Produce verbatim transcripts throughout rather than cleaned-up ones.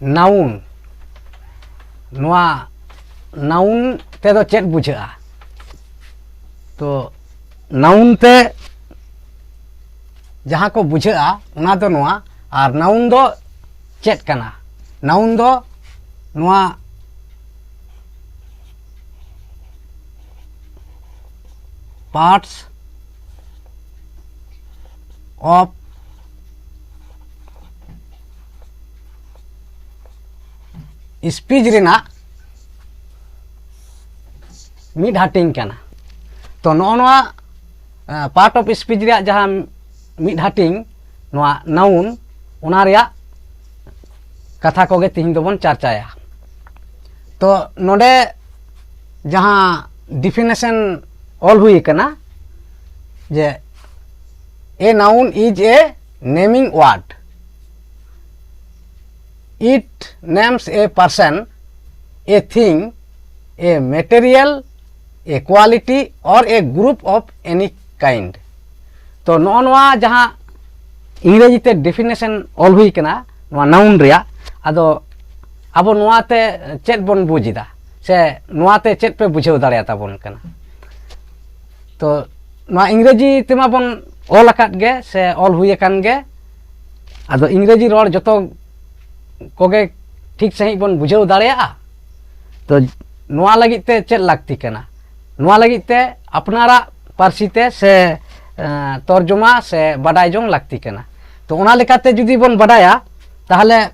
Noun, ᱱᱚᱣᱟ noun ᱛᱮᱫᱚ ᱪᱮᱫ ᱵᱩᱡᱷᱟᱹᱜᱼᱟ? ᱛᱚ ᱱᱟᱣᱩᱱ ᱛᱮ ᱡᱟᱦᱟᱸ ᱠᱚ ᱵᱩᱡᱷᱟᱹᱜᱼᱟ ᱚᱱᱟ ᱫᱚ ᱱᱚᱣᱟ᱾ ᱟᱨ ᱱᱟᱣᱩᱱ ᱫᱚ ᱪᱮᱫ ᱠᱟᱱᱟ? ᱱᱟᱣᱩᱱ ᱫᱚ ᱱᱚᱣᱟ parts of speech ᱨᱮᱱᱟᱜ ᱢᱤᱫ ᱦᱟᱹᱴᱤᱧ ᱠᱟᱱᱟ᱾ ᱛᱚ ᱱᱚᱜᱼᱚ ᱱᱚᱣᱟ ᱯᱟᱨᱴ ᱚᱯᱷ ᱥᱯᱤᱪ ᱨᱮᱭᱟᱜ ᱡᱟᱦᱟᱸ ᱢᱤᱫ ᱦᱟᱹᱴᱤᱧ, ᱱᱚᱣᱟ ᱱᱟᱣᱩᱱ, ᱚᱱᱟ ᱨᱮᱭᱟᱜ ᱠᱟᱛᱷᱟ ᱠᱚᱜᱮ ᱛᱤᱦᱤᱧ ᱫᱚᱵᱚᱱ ᱪᱟᱨᱪᱟᱭᱟ᱾ ᱛᱚ ᱱᱚᱰᱮ ᱡᱟᱦᱟᱸ ᱰᱤᱯᱷᱤᱱᱮᱥᱚᱱ ᱚᱞ ᱦᱩᱭ ᱟᱠᱟᱱᱟ, ᱡᱮ a noun is a naming word, it names a person, a thing, a material, a quality or a group of any kind. ᱛᱚ ᱱᱚᱜᱼᱚ ᱱᱚᱣᱟ ᱡᱟᱦᱟᱸ ᱤᱝᱨᱮᱡᱤ ᱛᱮ ᱰᱤᱯᱷᱤᱱᱮᱥᱚᱱ ᱚᱞ ᱦᱩᱭ ᱠᱟᱱᱟ ᱱᱚᱣᱟ ᱱᱟᱣᱩᱱ ᱨᱮᱭᱟᱜ, ᱟᱫᱚ ᱟᱵᱚ ᱱᱚᱣᱟ ᱛᱮ ᱪᱮᱫ ᱵᱚᱱ ᱵᱩᱡᱽ ᱮᱫᱟ, ᱥᱮ ᱱᱚᱣᱟ ᱛᱮ ᱪᱮᱫ ᱯᱮ ᱵᱩᱡᱷᱟᱹᱣ ᱫᱟᱲᱮᱭᱟᱛᱟ ᱵᱚᱱ ᱠᱟᱱᱟ? ᱛᱚ ᱱᱚᱣᱟ ᱤᱝᱨᱮᱡᱤ ᱛᱮᱢᱟ ᱵᱚᱱ ᱚᱞ ᱟᱠᱟᱫ ᱜᱮ, ᱥᱮ ᱚᱞ ᱦᱩᱭ ᱟᱠᱟᱱ ᱜᱮ᱾ ᱟᱫᱚ ᱤᱝᱨᱮᱡᱤ ᱨᱚᱲ ᱡᱚᱛᱚ ᱠᱚᱜᱮ ᱴᱷᱤᱠ ᱥᱟᱺᱦᱤᱡ ᱵᱚᱱ ᱵᱩᱡᱷᱟᱹᱣ ᱫᱟᱲᱮᱭᱟᱜᱼᱟ᱾ ᱛᱚ ᱱᱚᱣᱟ ᱞᱟᱹᱜᱤᱫ ᱛᱮ ᱪᱮᱫ ᱞᱟᱹᱠᱛᱤ ᱠᱟᱱᱟ? ᱱᱚᱣᱟ ᱞᱟᱹᱜᱤᱫ ᱛᱮ ᱟᱯᱱᱟᱨᱟᱜ ᱯᱟᱹᱨᱥᱤ ᱛᱮ ᱥᱮ, ᱮᱸ, ᱛᱚᱨᱡᱚᱢᱟ ᱥᱮ ᱵᱟᱰᱟᱭ ᱡᱚᱝ ᱞᱟᱹᱠᱛᱤ ᱠᱟᱱᱟ᱾ ᱛᱚ ᱚᱱᱟ ᱞᱮᱠᱟᱛᱮ ᱡᱩᱫᱤ ᱵᱚᱱ ᱵᱟᱰᱟᱭᱟ, ᱛᱟᱦᱚᱞᱮ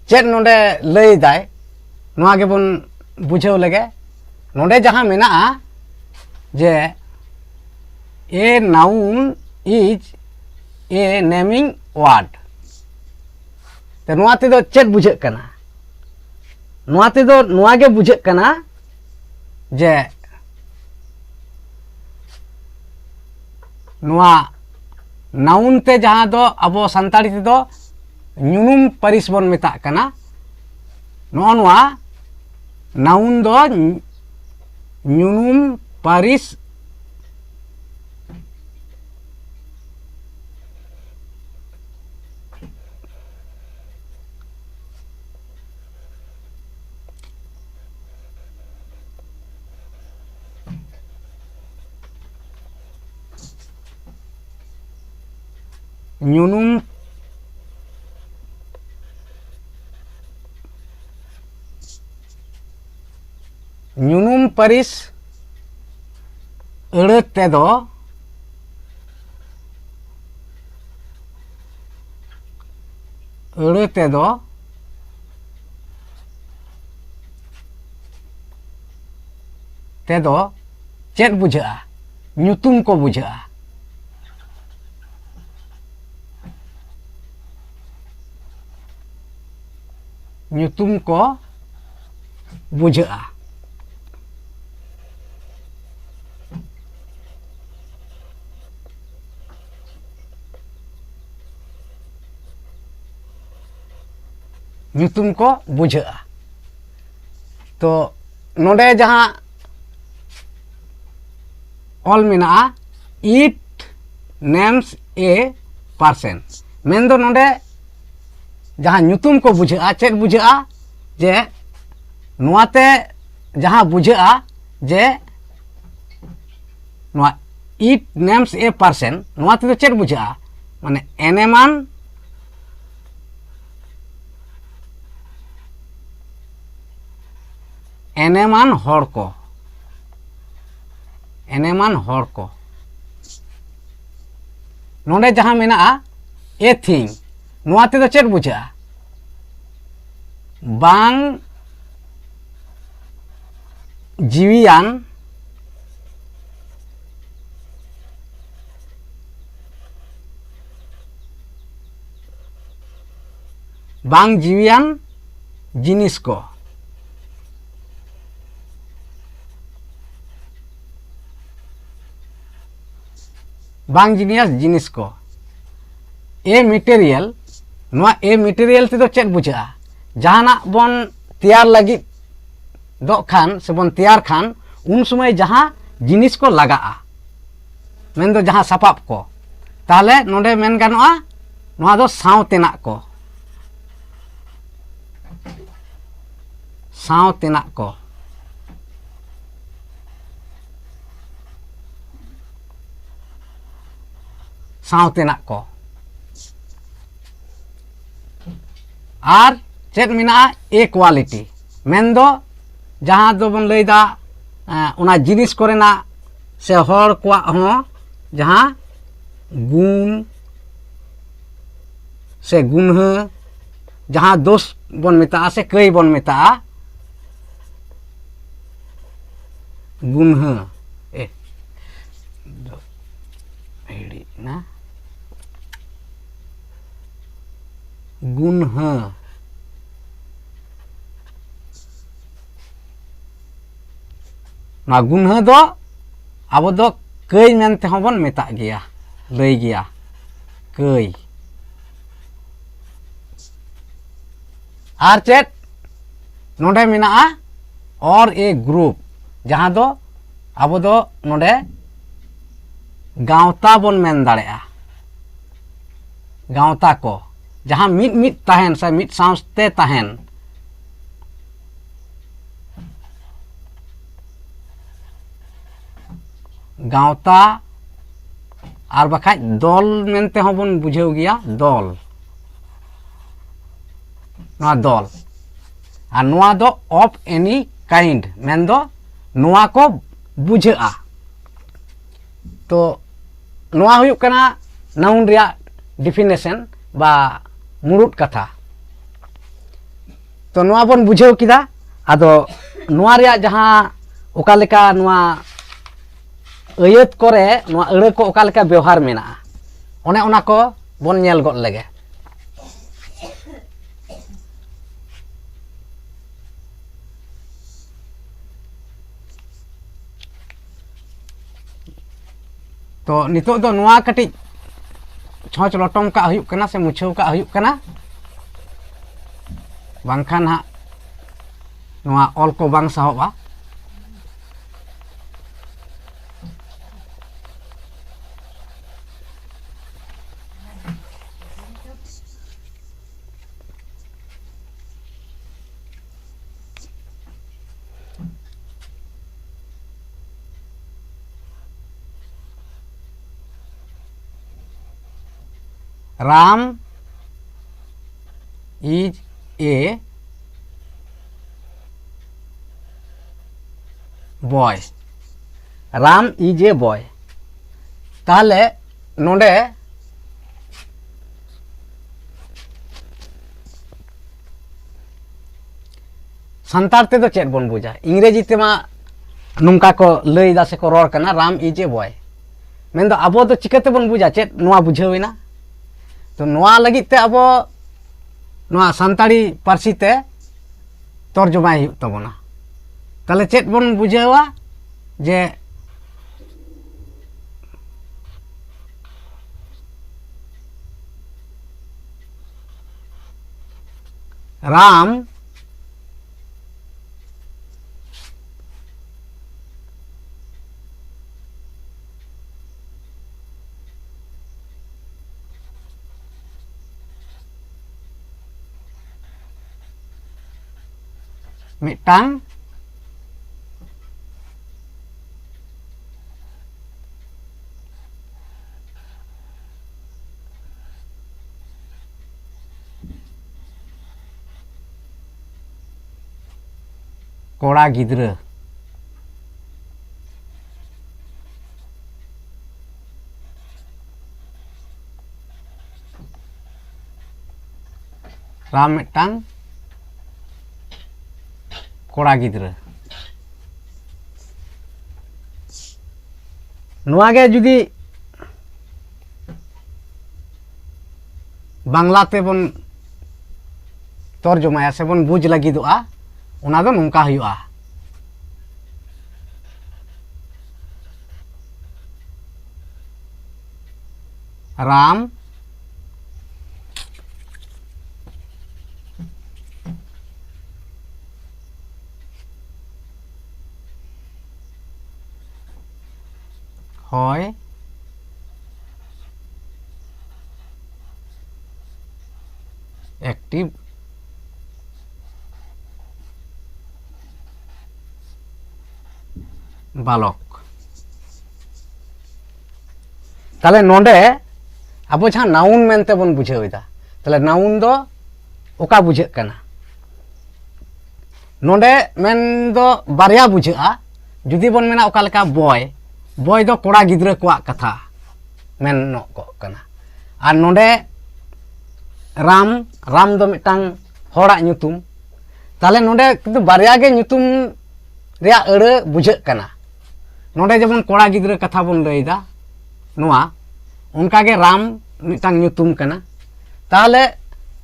ᱪᱮᱫ ᱱᱚᱰᱮ ᱞᱟᱹᱭ ᱫᱟᱭ, ᱱᱚᱣᱟ ᱜᱮᱵᱚᱱ ᱵᱩᱡᱷᱟᱹᱣ ᱞᱮᱜᱮ᱾ ᱱᱚᱰᱮ ᱡᱟᱦᱟᱸ ᱢᱮᱱᱟᱜᱼᱟ ᱡᱮ a noun is a naming word, ᱛᱚ ᱱᱚᱣᱟ ᱛᱮᱫᱚ ᱪᱮᱫ ᱵᱩᱡᱷᱟᱹᱜ ᱠᱟᱱᱟ? ᱱᱚᱣᱟ ᱛᱮᱫᱚ ᱱᱚᱣᱟ ᱜᱮ ᱵᱩᱡᱷᱟᱹᱜ ᱠᱟᱱᱟ ᱡᱮ ᱱᱚᱣᱟ ᱱᱟᱣᱩᱱ ᱛᱮ, ᱡᱟᱦᱟᱸ ᱫᱚ ᱟᱵᱚ ᱥᱟᱱᱛᱟᱲᱤ ᱛᱮᱫᱚ ᱧᱩᱱᱩᱢ ᱯᱟᱹᱨᱤᱥ ᱵᱚᱱ ᱢᱮᱛᱟᱜ ᱠᱟᱱᱟ, ᱱᱚᱜᱼᱚ ᱱᱚᱣᱟ ᱱᱟᱣᱩᱱ ᱫᱚ ᱧᱩᱱᱩᱢ ᱯᱟᱹᱨᱤᱥ ᱧᱩᱱᱩᱢ, ᱧᱩᱱᱩᱢ ᱯᱟᱹᱨᱤᱥ ᱟᱹᱲᱟᱹ ᱛᱮᱫᱚ, ᱟᱹᱲᱟᱹ ᱛᱮᱫᱚ, ᱛᱮᱫᱚ ᱪᱮᱫ ᱵᱩᱡᱷᱟᱹᱜᱼᱟ? ᱧᱩᱛᱩᱢ ᱠᱚ ᱵᱩᱡᱷᱟᱹᱜᱼᱟ᱾ ᱧᱩᱛᱩᱢ ᱠᱚ ᱵᱩᱡᱷᱟᱹᱜᱼᱟ᱾ ᱧᱩᱛᱩᱢ ᱠᱚ ᱵᱩᱡᱷᱟᱹᱜᱼᱟ᱾ ᱛᱚ ᱱᱚᱰᱮ ᱡᱟᱦᱟᱸ ᱚᱞ ᱢᱮᱱᱟᱜᱼᱟ, it names a person, ᱢᱮᱱᱫᱚ ᱱᱚᱰᱮ ᱡᱟᱦᱟᱸ ᱧᱩᱛᱩᱢ ᱠᱚ ᱵᱩᱡᱷᱟᱹᱜᱼᱟ, ᱪᱮᱫ ᱵᱩᱡᱷᱟᱹᱜᱼᱟ? ᱡᱮ ᱱᱚᱣᱟᱛᱮ ᱡᱟᱦᱟᱸ ᱵᱩᱡᱷᱟᱹᱜᱼᱟ ᱡᱮ ᱱᱚᱣᱟ it names a person, ᱱᱚᱣᱟ ᱛᱮᱫᱚ ᱪᱮᱫ ᱵᱩᱡᱷᱟᱹᱜᱼᱟ? ᱢᱟᱱᱮ ᱮᱱᱮᱢᱟᱱ, ᱮᱱᱮᱢᱟᱱ ᱦᱚᱲ ᱠᱚ, ᱮᱱᱮᱢᱟᱱ ᱦᱚᱲ ᱠᱚ᱾ ᱱᱚᱰᱮ ᱡᱟᱦᱟᱸ ᱢᱮᱱᱟᱜᱼᱟ a thing, ᱱᱚᱣᱟ ᱛᱮᱫᱚ ᱪᱮᱫ ᱵᱩᱡᱷᱟᱹᱜᱼᱟ? ᱵᱟᱝ ᱡᱤᱣᱤᱭᱟᱱ, ᱵᱟᱝ ᱡᱤᱣᱤᱭᱟᱱ ᱡᱤᱱᱤᱥ ᱠᱚ, ᱵᱟᱝ ᱡᱤᱣᱤᱭᱟᱱ ᱡᱤᱱᱤᱥ ᱠᱚ᱾ a material, ᱱᱚᱣᱟ a material ᱛᱮᱫᱚ ᱪᱮᱫ ᱵᱩᱡᱷᱟᱹᱜᱼᱟ? ᱡᱟᱦᱟᱱᱟᱜ ᱵᱚᱱ ᱛᱮᱭᱟᱨ ᱞᱟᱹᱜᱤᱫ ᱫᱚᱜ ᱠᱷᱟᱱ ᱥᱮᱵᱚᱱ ᱛᱮᱭᱟᱨ ᱠᱷᱟᱱ, ᱩᱱ ᱥᱚᱢᱚᱭ ᱡᱟᱦᱟᱸ ᱡᱤᱱᱤᱥ ᱠᱚ ᱞᱟᱜᱟᱜᱼᱟ, ᱢᱮᱱᱫᱚ ᱡᱟᱦᱟᱸ ᱥᱟᱯᱟᱵ ᱠᱚ, ᱛᱟᱦᱚᱞᱮ ᱱᱚᱰᱮ ᱢᱮᱱ ᱜᱟᱱᱚᱜᱼᱟ ᱱᱚᱣᱟ ᱫᱚ ᱥᱟᱶ ᱛᱮᱱᱟᱜ ᱠᱚ, ᱥᱟᱶ ᱛᱮᱱᱟᱜ ᱠᱚ, ᱥᱟᱶ ᱛᱮᱱᱟᱜ ᱠᱚ᱾ ᱟᱨ ᱪᱮᱫ ᱢᱮᱱᱟᱜᱼᱟ? ᱮ ᱠᱳᱣᱟᱞᱤᱴᱤ, ᱢᱮᱱᱫᱚ ᱡᱟᱦᱟᱸ ᱫᱚᱵᱚᱱ ᱞᱟᱹᱭᱫᱟ, ᱮᱸ, ᱚᱱᱟ ᱡᱤᱱᱤᱥ ᱠᱚᱨᱮᱱᱟᱜ ᱥᱮ ᱦᱚᱲ ᱠᱚᱣᱟᱜ ᱦᱚᱸ ᱡᱟᱦᱟᱸ ᱜᱩᱱ ᱥᱮ ᱜᱩᱱᱦᱟᱹ, ᱡᱟᱦᱟᱸ ᱫᱳᱥ ᱵᱚᱱ ᱢᱮᱛᱟᱜᱼᱟ ᱥᱮ ᱠᱟᱹᱭ ᱵᱚᱱ ᱢᱮᱛᱟᱜᱼᱟ, ᱜᱩᱱᱦᱟᱹ, ᱮ, ᱦᱤᱲᱤᱡ ᱮᱱᱟ, ᱜᱩᱱᱦᱟᱹ᱾ ᱱᱚᱣᱟ ᱜᱩᱱᱦᱟᱹ ᱫᱚ ᱟᱵᱚ ᱫᱚ ᱠᱟᱹᱭ ᱢᱮᱱᱛᱮ ᱦᱚᱸ ᱵᱚᱱ ᱢᱮᱛᱟᱜ ᱜᱮᱭᱟ, ᱞᱟᱹᱭ ᱜᱮᱭᱟ, ᱠᱟᱹᱭ᱾ ᱟᱨ ᱪᱮᱫ ᱱᱚᱰᱮ ᱢᱮᱱᱟᱜᱼᱟ? ᱚᱨ ᱮ ᱜᱨᱩᱯ, ᱡᱟᱦᱟᱸ ᱫᱚ ᱟᱵᱚ ᱫᱚ ᱱᱚᱰᱮ ᱜᱟᱶᱛᱟ ᱵᱚᱱ ᱢᱮᱱ ᱫᱟᱲᱮᱭᱟᱜᱼᱟ᱾ ᱜᱟᱶᱛᱟ ᱠᱚ, ᱡᱟᱦᱟᱸ ᱢᱤᱫ ᱢᱤᱫ ᱛᱟᱦᱮᱱ ᱥᱮ ᱢᱤᱫ ᱥᱟᱶᱛᱮ ᱛᱟᱦᱮᱱ, ᱜᱟᱶᱛᱟ ᱟᱨ ᱵᱟᱠᱷᱟᱡ ᱫᱚᱞ ᱢᱮᱱᱛᱮ ᱦᱚᱸᱵᱚᱱ ᱵᱩᱡᱷᱟᱹᱣ ᱜᱮᱭᱟ, ᱫᱚᱞ᱾ ᱱᱚᱣᱟ ᱫᱚᱞ᱾ ᱟᱨ ᱱᱚᱣᱟ ᱫᱚ of any kind, ᱢᱮᱱᱫᱚ ᱱᱚᱣᱟ ᱠᱚ ᱵᱩᱡᱷᱟᱹᱜᱼᱟ᱾ ᱛᱚ ᱱᱚᱣᱟ ᱦᱩᱭᱩᱜ ᱠᱟᱱᱟ ᱱᱟᱣᱩᱱ ᱨᱮᱭᱟᱜ ᱰᱤᱯᱷᱤᱱᱮᱥᱚᱱ ᱵᱟ ᱢᱩᱲᱩᱫ ᱠᱟᱛᱷᱟ᱾ ᱛᱚ ᱱᱚᱣᱟ ᱵᱚᱱ ᱵᱩᱡᱷᱟᱹᱣ ᱠᱮᱫᱟ᱾ ᱟᱫᱚ ᱱᱚᱣᱟ ᱨᱮᱭᱟᱜ ᱡᱟᱦᱟᱸ ᱚᱠᱟ ᱞᱮᱠᱟ ᱱᱚᱣᱟ ᱟᱹᱭᱟᱹᱛ ᱠᱚᱨᱮ ᱱᱚᱣᱟ ᱟᱹᱲᱟᱹ ᱠᱚ ᱚᱠᱟ ᱞᱮᱠᱟ ᱵᱮᱣᱦᱟᱨ ᱢᱮᱱᱟᱜᱼᱟ, ᱚᱱᱮ ᱚᱱᱟ ᱠᱚ ᱵᱚᱱ ᱧᱮᱞ ᱜᱚᱫ ᱞᱮᱜᱮ᱾ ᱛᱚ ᱱᱤᱛᱚᱜ ᱫᱚ ᱱᱚᱣᱟ ᱠᱟᱹᱴᱤᱡ ᱪᱷᱚᱸᱪ ᱞᱚᱴᱚᱢ ᱠᱟᱜ ᱦᱩᱭᱩᱜ ᱠᱟᱱᱟ ᱥᱮ ᱢᱩᱪᱷᱟᱹᱣ ᱠᱟᱜ ᱦᱩᱭᱩᱜ ᱠᱟᱱᱟ, ᱵᱟᱝᱠᱷᱟᱱ ᱦᱟᱸᱜ ᱱᱚᱣᱟ ᱚᱞ ᱠᱚ ᱵᱟᱝ ᱥᱟᱦᱚᱵᱼᱟ᱾ Ram is a boy. Ram is a boy. ᱛᱟᱦᱚᱞᱮ ᱱᱚᱰᱮ ᱥᱟᱱᱛᱟᱲ ᱛᱮᱫᱚ ᱪᱮᱫ ᱵᱚᱱ ᱵᱩᱡᱟ? ᱤᱝᱨᱮᱡᱤ ᱛᱮᱢᱟ ᱱᱚᱝᱠᱟ ᱠᱚ ᱞᱟᱹᱭ ᱮᱫᱟ ᱥᱮᱠᱚ ᱨᱚᱲ ᱠᱟᱱᱟ, "Ram is a boy." ᱢᱮᱱᱫᱚ ᱟᱵᱚ ᱫᱚ ᱪᱤᱠᱟᱹ ᱛᱮᱵᱚᱱ ᱵᱩᱡᱟ ᱪᱮᱫ ᱱᱚᱣᱟ ᱵᱩᱡᱷᱟᱹᱣ ᱮᱱᱟ? ᱛᱚ ᱱᱚᱣᱟ ᱞᱟᱹᱜᱤᱫ ᱛᱮ ᱟᱵᱚ ᱱᱚᱣᱟ ᱥᱟᱱᱛᱟᱲᱤ ᱯᱟᱹᱨᱥᱤ ᱛᱮ ᱛᱚᱨᱡᱚᱢᱟᱭ ᱦᱩᱭᱩᱜ ᱛᱟᱵᱚᱱᱟ᱾ ᱛᱟᱦᱚᱞᱮ ᱪᱮᱫ ᱵᱚᱱ ᱵᱩᱡᱷᱟᱹᱣᱟ? ᱡᱮ ᱨᱟᱢ ᱢᱤᱫᱴᱟᱝ ᱠᱚᱲᱟ ᱜᱤᱫᱽᱨᱟᱹ᱾ ᱨᱟᱢ ᱢᱤᱫᱴᱟᱝ ᱠᱚᱲᱟ ᱜᱤᱫᱽᱨᱟᱹ᱾ ᱱᱚᱣᱟ ᱜᱮ ᱡᱩᱫᱤ ᱵᱟᱝᱞᱟ ᱛᱮᱵᱚᱱ ᱛᱚᱨᱡᱚᱢᱟᱭᱟ ᱥᱮᱵᱚᱱ ᱵᱩᱡᱽ ᱞᱟᱹᱜᱤᱫᱚᱜᱼᱟ, ᱚᱱᱟ ᱫᱚ ᱱᱚᱝᱠᱟ ᱦᱩᱭᱩᱜᱼᱟ᱾ ᱨᱟᱢ ᱦᱚᱭ ᱮᱠᱴᱤᱵᱷ ᱵᱟᱞᱚᱠ᱾ ᱛᱟᱦᱞᱮ ᱱᱚᱰᱮ ᱟᱵᱚ ᱡᱟᱦᱟᱸ ᱱᱟᱣᱩᱱ ᱢᱮᱱᱛᱮ ᱵᱚᱱ ᱵᱩᱡᱷᱟᱹᱣ ᱮᱫᱟ, ᱛᱟᱦᱞᱮ ᱱᱟᱣᱩᱱ ᱫᱚ ᱚᱠᱟ ᱵᱩᱡᱷᱟᱹᱜ ᱠᱟᱱᱟ? ᱱᱚᱰᱮ ᱢᱮᱱ ᱫᱚ ᱵᱟᱨᱭᱟ ᱵᱩᱡᱷᱟᱹᱜᱼᱟ᱾ ᱡᱩᱫᱤ ᱵᱚᱱ ᱢᱮᱱᱟ ᱚᱠᱟ ᱞᱮᱠᱟ ᱵᱚᱭ, ᱵᱚᱭ ᱫᱚ ᱠᱚᱲᱟ ᱜᱤᱫᱽᱨᱟᱹ ᱠᱚᱣᱟᱜ ᱠᱟᱛᱷᱟ ᱢᱮᱱᱚᱜ ᱠᱚᱜ ᱠᱟᱱᱟ᱾ ᱟᱨ ᱱᱚᱰᱮ ᱨᱟᱢ, ᱨᱟᱢ ᱫᱚ ᱢᱤᱫᱴᱟᱝ ᱦᱚᱲᱟᱜ ᱧᱩᱛᱩᱢ᱾ ᱛᱟᱦᱞᱮ ᱱᱚᱰᱮ ᱠᱤᱱᱛᱩ ᱵᱟᱨᱭᱟ ᱜᱮ ᱧᱩᱛᱩᱢ ᱨᱮᱭᱟᱜ ᱟᱹᱲᱟᱹ ᱵᱩᱡᱷᱟᱹᱜ ᱠᱟᱱᱟ᱾ ᱱᱚᱰᱮ ᱡᱮᱢᱚᱱ ᱠᱚᱲᱟ ᱜᱤᱫᱽᱨᱟᱹ ᱠᱟᱛᱷᱟ ᱵᱚᱱ ᱞᱟᱹᱭᱫᱟ, ᱱᱚᱣᱟ ᱚᱱᱠᱟᱜᱮ ᱨᱟᱢ ᱢᱤᱫᱴᱟᱝ ᱧᱩᱛᱩᱢ ᱠᱟᱱᱟ᱾ ᱛᱟᱦᱞᱮ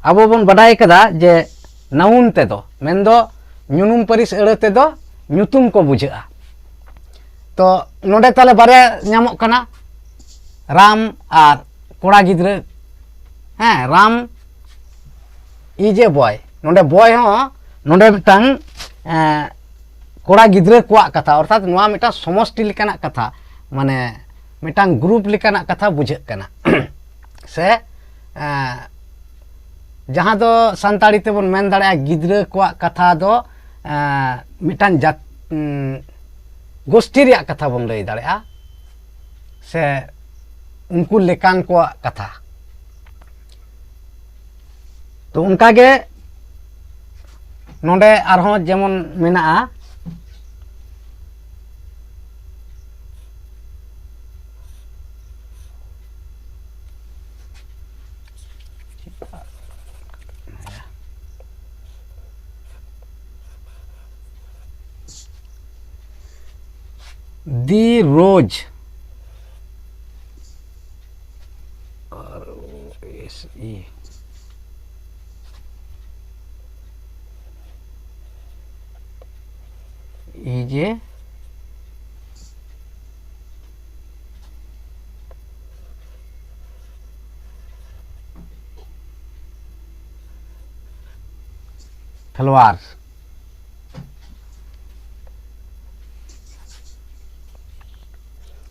ᱟᱵᱚ ᱵᱚᱱ ᱵᱟᱰᱟᱭ ᱠᱟᱫᱟ ᱡᱮ ᱱᱟᱣᱩᱱ ᱛᱮᱫᱚ, ᱢᱮᱱᱫᱚ ᱧᱩᱱᱩᱢ ᱯᱟᱹᱨᱤᱥ ᱟᱹᱲᱟᱹ ᱛᱮᱫᱚ ᱧᱩᱛᱩᱢ ᱠᱚ ᱵᱩᱡᱷᱟᱹᱜᱼᱟ᱾ ᱛᱚ ᱱᱚᱰᱮ ᱛᱟᱦᱞᱮ ᱵᱟᱨᱭᱟ ᱧᱟᱢᱚᱜ ᱠᱟᱱᱟ, ᱨᱟᱢ ᱟᱨ ᱠᱚᱲᱟ ᱜᱤᱫᱽᱨᱟᱹ᱾ ᱦᱮᱸ, ᱨᱟᱢ is a boy᱾ ᱱᱚᱰᱮ ᱵᱚᱭ ᱦᱚᱸ ᱱᱚᱰᱮ ᱢᱤᱫᱴᱟᱝ, ᱮᱸ, ᱠᱚᱲᱟ ᱜᱤᱫᱽᱨᱟᱹ ᱠᱚᱣᱟᱜ ᱠᱟᱛᱷᱟ, ᱚᱨᱛᱷᱟᱛ ᱱᱚᱣᱟ ᱢᱤᱫᱴᱟᱝ ᱥᱚᱢᱚᱥᱴᱤ ᱞᱮᱠᱟᱱᱟᱜ ᱠᱟᱛᱷᱟ, ᱢᱟᱱᱮ ᱢᱤᱫᱴᱟᱝ ᱜᱨᱩᱯ ᱞᱮᱠᱟᱱᱟᱜ ᱠᱟᱛᱷᱟ ᱵᱩᱡᱷᱟᱹᱜ ᱠᱟᱱᱟ᱾ ᱥᱮ, ᱮᱸ, ᱡᱟᱦᱟᱸ ᱫᱚ ᱥᱟᱱᱛᱟᱲᱤ ᱛᱮᱵᱚᱱ ᱢᱮᱱ ᱫᱟᱲᱮᱭᱟᱜᱼᱟ, ᱜᱤᱫᱽᱨᱟᱹ ᱠᱚᱣᱟᱜ ᱠᱟᱛᱷᱟ ᱫᱚ, ᱮᱸ, ᱢᱤᱫᱴᱟᱝ ᱡᱟᱛ-, ᱩᱸ, ᱜᱳᱥᱴᱤ ᱨᱮᱭᱟᱜ ᱠᱟᱛᱷᱟ ᱵᱚᱱ ᱞᱟᱹᱭ ᱫᱟᱲᱮᱭᱟᱜᱼᱟ, ᱥᱮ ᱩᱱᱠᱩ ᱞᱮᱠᱟᱱ ᱠᱚᱣᱟᱜ ᱠᱟᱛᱷᱟ᱾ ᱛᱚ ᱚᱱᱠᱟᱜᱮ ᱱᱚᱰᱮ ᱟᱨᱦᱚᱸ ᱡᱮᱢᱚᱱ ᱢᱮᱱᱟᱜᱼᱟ, ᱫᱤ ᱨᱳᱡᱽ, ᱟᱨ ᱳ ᱮᱥ ᱤ, ᱤ ᱡᱮ ᱯᱷᱞᱟᱣᱟᱨ᱾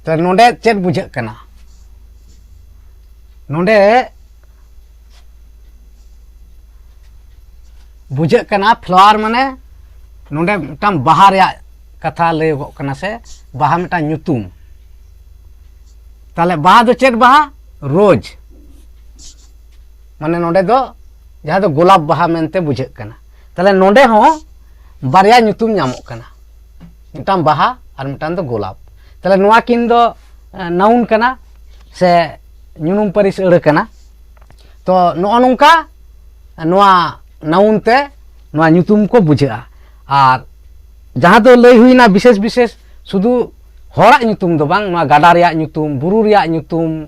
ᱛᱚ ᱱᱚᱰᱮ ᱪᱮᱫ ᱵᱩᱡᱷᱟᱹᱜ ᱠᱟᱱᱟ? ᱱᱚᱰᱮ ᱵᱩᱡᱷᱟᱹᱜ ᱠᱟᱱᱟ ᱯᱷᱞᱟᱣᱟᱨ ᱢᱟᱱᱮ ᱱᱚᱰᱮ ᱢᱤᱫᱴᱟᱝ ᱵᱟᱦᱟ ᱨᱮᱭᱟᱜ ᱠᱟᱛᱷᱟ ᱞᱟᱹᱭᱚᱜᱚᱜ ᱠᱟᱱᱟ, ᱥᱮ ᱵᱟᱦᱟ ᱢᱤᱫᱴᱟᱝ ᱧᱩᱛᱩᱢ᱾ ᱛᱟᱦᱞᱮ ᱵᱟᱦᱟ ᱫᱚ ᱪᱮᱫ ᱵᱟᱦᱟ? ᱨᱳᱡᱽ᱾ ᱢᱟᱱᱮ ᱱᱚᱰᱮ ᱫᱚ ᱡᱟᱦᱟᱸ ᱫᱚ ᱜᱳᱞᱟᱯ ᱵᱟᱦᱟ ᱢᱮᱱᱛᱮ ᱵᱩᱡᱷᱟᱹᱜ ᱠᱟᱱᱟ᱾ ᱛᱟᱦᱚᱞᱮ ᱱᱚᱰᱮ ᱦᱚᱸ ᱵᱟᱨᱭᱟ ᱧᱩᱛᱩᱢ ᱧᱟᱢᱚᱜ ᱠᱟᱱᱟ, ᱢᱤᱫᱴᱟᱝ ᱵᱟᱦᱟ ᱟᱨ ᱢᱤᱫᱴᱟᱝ ᱫᱚ ᱜᱳᱞᱟᱯ᱾ ᱛᱟᱦᱚᱞᱮ ᱱᱚᱣᱟ ᱠᱤᱱ ᱫᱚ ᱱᱟᱣᱩᱱ ᱠᱟᱱᱟ ᱥᱮ ᱧᱩᱱᱩᱢ ᱯᱟᱹᱨᱤᱥ ᱟᱹᱲᱟᱹ ᱠᱟᱱᱟ᱾ ᱛᱚ ᱱᱚᱜᱼᱚ ᱱᱚᱝᱠᱟ ᱱᱚᱣᱟ ᱱᱟᱣᱩᱱ ᱛᱮ ᱱᱚᱣᱟ ᱧᱩᱛᱩᱢ ᱠᱚ ᱵᱩᱡᱷᱟᱹᱜᱼᱟ᱾ ᱟᱨ ᱡᱟᱦᱟᱸ ᱫᱚ ᱞᱟᱹᱭ ᱦᱩᱭᱱᱟ ᱵᱤᱥᱮᱥ ᱵᱤᱥᱮᱥ ᱥᱩᱫᱷᱩ ᱦᱚᱲᱟᱜ ᱧᱩᱛᱩᱢ ᱫᱚ ᱵᱟᱝ, ᱱᱚᱣᱟ ᱜᱟᱰᱟ ᱨᱮᱭᱟᱜ ᱧᱩᱛᱩᱢ, ᱵᱩᱨᱩ ᱨᱮᱭᱟᱜ ᱧᱩᱛᱩᱢ,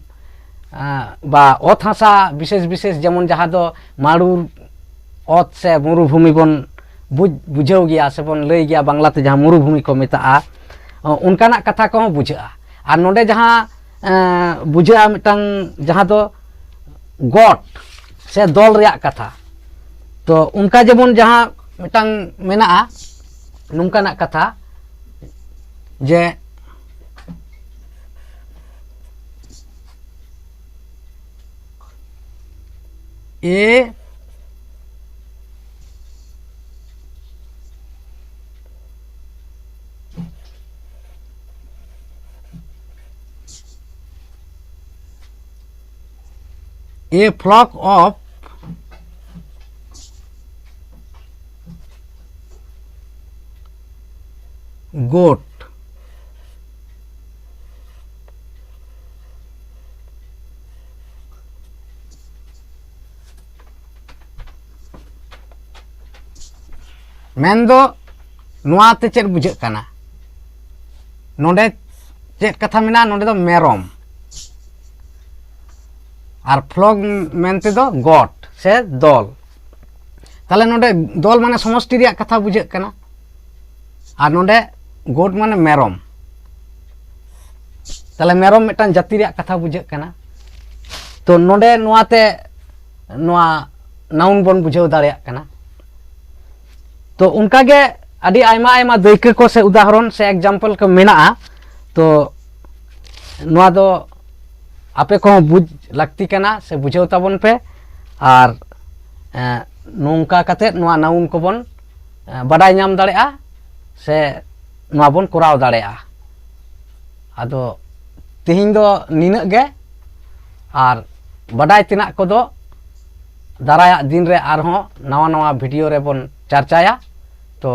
ᱟᱸ, ᱵᱟ ᱚᱛ ᱦᱟᱥᱟ ᱵᱤᱥᱮᱥ ᱵᱤᱥᱮᱥ, ᱡᱮᱢᱚᱱ ᱡᱟᱦᱟᱸ ᱫᱚ ᱢᱟᱹᱨᱩ ᱚᱛ ᱥᱮ ᱢᱩᱨᱩᱵᱷᱩᱢᱤ ᱵᱚᱱ ᱵᱩᱡᱽ, ᱵᱩᱡᱷᱟᱹᱣ ᱜᱮᱭᱟ ᱥᱮᱵᱚᱱ ᱞᱟᱹᱭ ᱜᱮᱭᱟ, ᱵᱟᱝᱞᱟᱛᱮ ᱡᱟᱦᱟᱸ ᱢᱩᱨᱩᱵᱷᱩᱢᱤ ᱠᱚ ᱢᱮᱛᱟᱜᱼᱟ, ᱚ, ᱚᱱᱠᱟᱱᱟᱜ ᱠᱟᱛᱷᱟ ᱠᱚᱦᱚᱸ ᱵᱩᱡᱷᱟᱹᱜᱼᱟ᱾ ᱟᱨ ᱱᱚᱰᱮ ᱡᱟᱦᱟᱸ, ᱮᱸ, ᱵᱩᱡᱷᱟᱹᱜᱼᱟ ᱢᱤᱫᱴᱟᱝ, ᱡᱟᱦᱟᱸ ᱫᱚ ᱜᱚᱴ ᱥᱮ ᱫᱚᱞ ᱨᱮᱭᱟᱜ ᱠᱟᱛᱷᱟ᱾ ᱛᱚ ᱚᱱᱠᱟ ᱡᱮᱢᱚᱱ ᱡᱟᱦᱟᱸ ᱢᱤᱫᱴᱟᱝ ᱢᱮᱱᱟᱜᱼᱟ ᱱᱚᱝᱠᱟᱱᱟᱜ ᱠᱟᱛᱷᱟ, ᱡᱮ A A flock of goat. ᱢᱮᱱᱫᱚ ᱱᱚᱣᱟ ᱛᱮ ᱪᱮᱫ ᱵᱩᱡᱷᱟᱹᱜ ᱠᱟᱱᱟ? ᱱᱚᱰᱮ ᱪᱮᱫ ᱠᱟᱛᱷᱟ ᱢᱮᱱᱟᱜᱼᱟ? ᱱᱚᱰᱮ ᱫᱚ ᱢᱮᱨᱚᱢ, ᱟᱨ ᱯᱷᱞᱚᱠ ᱢᱮᱱᱛᱮ ᱫᱚ ᱜᱚᱴ ᱥᱮ ᱫᱚᱞ᱾ ᱛᱟᱦᱚᱞᱮ ᱱᱚᱰᱮ ᱫᱚᱞ ᱢᱟᱱᱮ ᱥᱚᱢᱚᱥᱴᱤ ᱨᱮᱭᱟᱜ ᱠᱟᱛᱷᱟ ᱵᱩᱡᱷᱟᱹᱜ ᱠᱟᱱᱟ, ᱟᱨ ᱱᱚᱰᱮ ᱜᱚᱴ ᱢᱟᱱᱮ ᱢᱮᱨᱚᱢ᱾ ᱛᱟᱦᱚᱞᱮ ᱢᱮᱨᱚᱢ ᱢᱤᱫᱴᱟᱝ ᱡᱟᱹᱛᱤ ᱨᱮᱭᱟᱜ ᱠᱟᱛᱷᱟ ᱵᱩᱡᱷᱟᱹᱜ ᱠᱟᱱᱟ᱾ ᱛᱚ ᱱᱚᱰᱮ ᱱᱚᱣᱟᱛᱮ ᱱᱚᱣᱟ ᱱᱟᱣᱩᱱ ᱵᱚᱱ ᱵᱩᱡᱷᱟᱹᱣ ᱫᱟᱲᱮᱭᱟᱜ ᱠᱟᱱᱟ᱾ ᱛᱚ ᱚᱱᱠᱟᱜᱮ ᱟᱹᱰᱤ ᱟᱭᱢᱟ ᱟᱭᱢᱟ ᱫᱟᱹᱭᱠᱟᱹ ᱠᱚ ᱥᱮ ᱩᱫᱟᱦᱚᱨᱚᱱ ᱥᱮ ᱮᱠᱡᱟᱢᱯᱚᱞ ᱠᱚ ᱢᱮᱱᱟᱜᱼᱟ᱾ ᱛᱚ ᱱᱚᱣᱟ ᱫᱚ ᱟᱯᱮ ᱠᱚᱦᱚᱸ ᱵᱩᱡᱽ ᱞᱟᱹᱠᱛᱤ ᱠᱟᱱᱟ ᱥᱮ ᱵᱩᱡᱷᱟᱹᱣ ᱛᱟᱵᱚᱱ ᱯᱮ᱾ ᱟᱨ ᱮᱸ, ᱱᱚᱝᱠᱟ ᱠᱟᱛᱮᱫ ᱱᱚᱣᱟ ᱱᱟᱣᱩᱱ ᱠᱚᱵᱚᱱ ᱮᱸ, ᱵᱟᱰᱟᱭ ᱧᱟᱢ ᱫᱟᱲᱮᱭᱟᱜᱼᱟ ᱥᱮ ᱱᱚᱣᱟ ᱵᱚᱱ ᱠᱚᱨᱟᱣ ᱫᱟᱲᱮᱭᱟᱜᱼᱟ᱾ ᱟᱫᱚ ᱛᱮᱦᱮᱧ ᱫᱚ ᱱᱤᱱᱟᱹᱜ ᱜᱮ, ᱟᱨ ᱵᱟᱰᱟᱭ ᱛᱮᱱᱟᱜ ᱠᱚᱫᱚ ᱫᱟᱨᱟᱭᱟᱜ ᱫᱤᱱ ᱨᱮ ᱟᱨᱦᱚᱸ ᱱᱟᱣᱟ ᱱᱟᱣᱟ video ᱨᱮᱵᱚᱱ ᱪᱟᱨᱪᱟᱭᱟ᱾ ᱛᱚ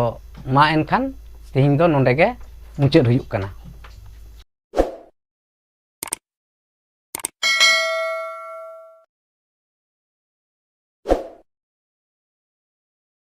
ᱢᱟ ᱮᱱᱠᱷᱟᱱ ᱛᱮᱦᱮᱧ ᱫᱚ ᱱᱚᱰᱮ ᱜᱮ ᱢᱩᱪᱟᱹᱫ ᱦᱩᱭᱩᱜ ᱠᱟᱱᱟ᱾